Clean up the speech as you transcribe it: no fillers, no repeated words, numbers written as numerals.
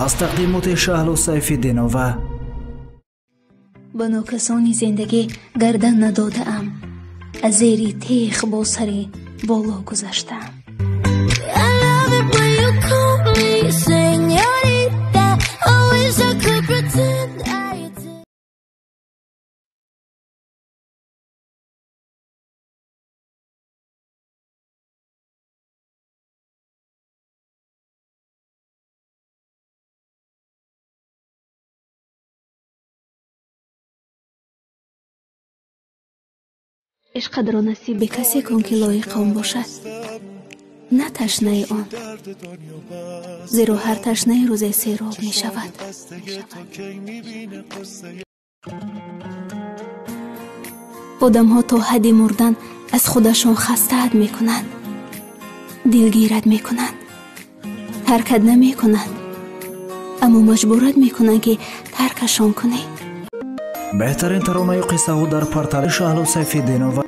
Аз тақдимоти Шаҳло Сайфиддинова. Ба нокасони зиндагӣ гардан надодаам, аз зери тех бо сари боло гузаштаам. I love it when you call me señorita. I wish I could pretend I did. Ишқадро насиби касе кун, ки лоиқ он бошад, на ташнаи он, зеро ҳар ташнаи рӯзе сероб мешавад. Одамҳо то ҳадди мурдан аз худашон хастаат мекунанд, дилгират мекунанд, таркат намекунанд, аммо маҷбурат мекунанд, ки таркашон кунӣ. Беҳтарин таронаю қиссаҳо дар портали Шаҳло Сайфиддинова.